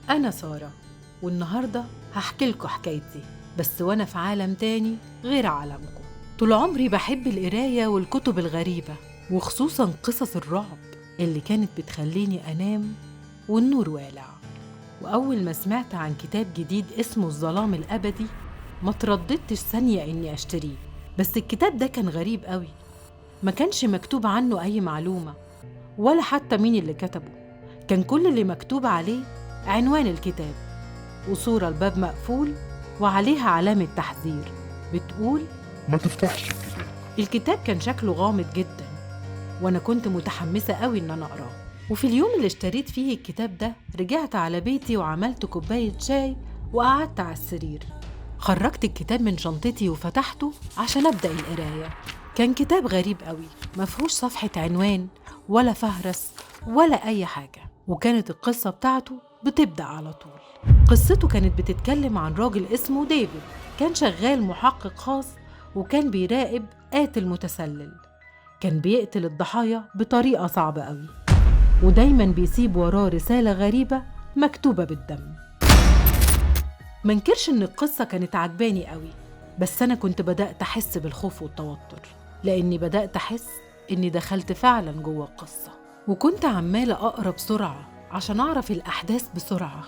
أنا سارة، والنهاردة هحكي لكم حكايتي، بس وأنا في عالم تاني غير عالمكم. طول عمري بحب القراية والكتب الغريبة، وخصوصا قصص الرعب اللي كانت بتخليني أنام والنور والع. وأول ما سمعت عن كتاب جديد اسمه الظلام الأبدي ما ترددتش ثانية إني أشتريه. بس الكتاب ده كان غريب قوي، ما كانش مكتوب عنه أي معلومة ولا حتى مين اللي كتبه. كان كل اللي مكتوب عليه عنوان الكتاب وصورة الباب مقفول وعليها علامة تحذير بتقول ما تفتحش الكتاب. الكتاب كان شكله غامض جدا، وأنا كنت متحمسة قوي إن أنا أقراه. وفي اليوم اللي اشتريت فيه الكتاب ده رجعت على بيتي وعملت كوباية شاي وقعدت على السرير. خرجت الكتاب من شنطتي وفتحته عشان أبدأ القراية. كان كتاب غريب قوي، مفهوش صفحة عنوان ولا فهرس ولا أي حاجة، وكانت القصة بتاعته بتبدأ على طول. قصته كانت بتتكلم عن راجل اسمه ديفيد، كان شغال محقق خاص وكان بيراقب قاتل متسلل. كان بيقتل الضحايا بطريقة صعبة قوي، ودايما بيسيب وراه رسالة غريبة مكتوبة بالدم. منكرش إن القصة كانت عجباني قوي، بس أنا كنت بدأت أحس بالخوف والتوتر، لأني بدأت أحس إني دخلت فعلا جوه القصة، وكنت عمالة أقرأ بسرعة عشان أعرف الأحداث بسرعة.